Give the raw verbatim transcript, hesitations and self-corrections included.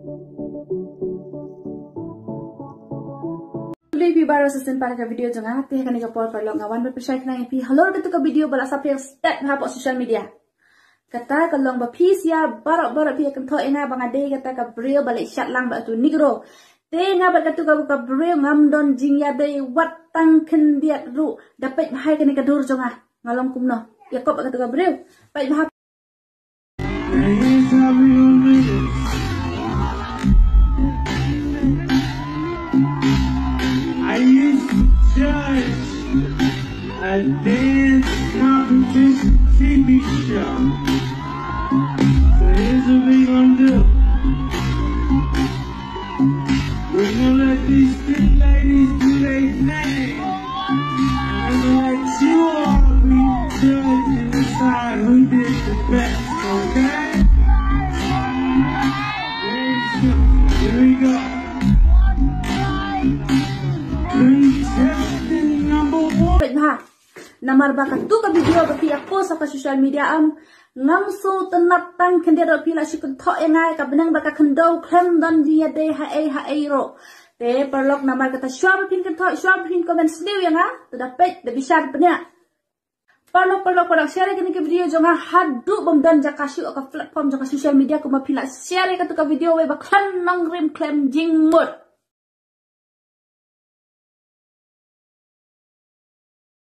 Khublei phi baroh sa shisien para ka video jong nga. Te ha kane ka por paralok nga wan ban pynshai khnang ïa phi halor katu ka video ba la saphriang stet hapoh social media. Kata ka long ba phi sha baroh baroh phi ïa kynthoh ïa nga ba nga dei kata ka briew ba leh shad lang bad utu u Negro. Te nga bad katu ka, ka briew ngam don jingïadei wat tang khyndiat ruh. Da peit bha ïa kane ka dur jong nga. Nga long kumno. Ïa kop bad katu ka briew. Peit bha. And here's how we gonna do this. I used to judge a dance competition T V show. So here's what we gonna do. We're gonna let these three ladies do their thing. And we're gonna let you all be judge and decide who did the best, okay? Very simple. Here we go. Contestant number one. Peit bha. Namar ba katu ka video ba phi ïa post ha ka social media, em, ngam sngewtynnat tang khyndiat ruh. Phi la shu kynthoh ïa nga ïa ka bneng bad ka khyndew khlem don jingïadei ha ei ha ei ruh. Te paralok, namar kata shuwa ba phin kynthoh, shuwa ba phin comment sniew ïa nga, to da peit, da bishar bniah. Paralok, paralok, paralok, share ïa kane ka video jong nga haduh bym don jaka shuh ha ka platform jong ka social media, kumba phi la share ïa katu ka video wei ba khlem nongrim khlem jingmut.